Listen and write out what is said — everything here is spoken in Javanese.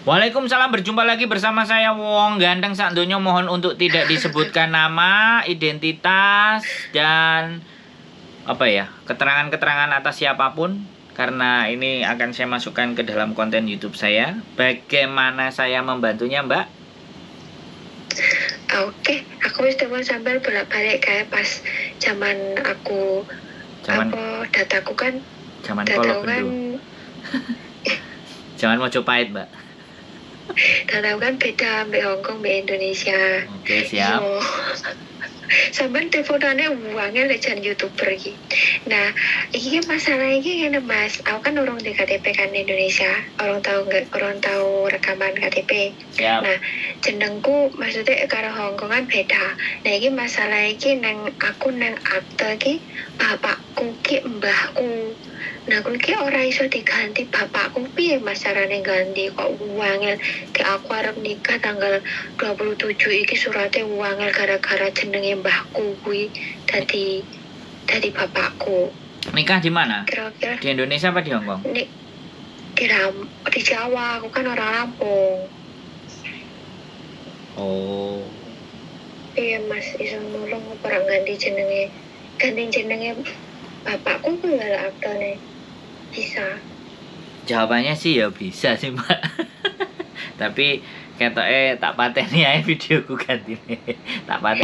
Waalaikumsalam, berjumpa lagi bersama saya Wong Ganteng Sak Donya. Mohon untuk tidak disebutkan nama, identitas, dan apa ya, keterangan-keterangan atas siapapun karena ini akan saya masukkan ke dalam konten YouTube saya. Bagaimana saya membantunya, Mbak? Oke, aku wis telepon sampean bolak-balik kayak pas zaman aku Zaman apa dataku kan zaman kala dataku kan bendo. Zaman Mojopahit, Mbak. Dataku kan beda ambek Hongkong, ambek Indonesia. Oke, siap. Yo. Sampean teleponane uangnya lek jan YouTuber iki. Nah, iki masalah iki ngene, Mas. Aku kan urung di KTP kan Indonesia. Urung tau nggak, urung tau rekaman KTP. Siap. Nah, jenengku maksudnya karo Hongkong kan beda. Nah, iki masalah iki nang aku nang akte iki bapakku ki mbahku. Nah, aku ki ora iso diganti bapakku, piye Mas carane ganti? Kok wangel ki, aku arep nikah tanggal 27 iki, suratnya wangel gara-gara jenenge mbahku kuwi dadi dadi bapakku. Nikah di mana? Kira-kira Di Indonesia apa di Hongkong? Nih di Jawa, aku kan orang Lampung. Oh. Iya Mas, iso nulung apa ora ganti jenenge? Ganti jenenge bapakku kuwi lho aktene. Bisa? Jawabannya sih ya bisa sih, Mbak. Tapi ketoke tak pateni ae videoku gantine. Tak pateni.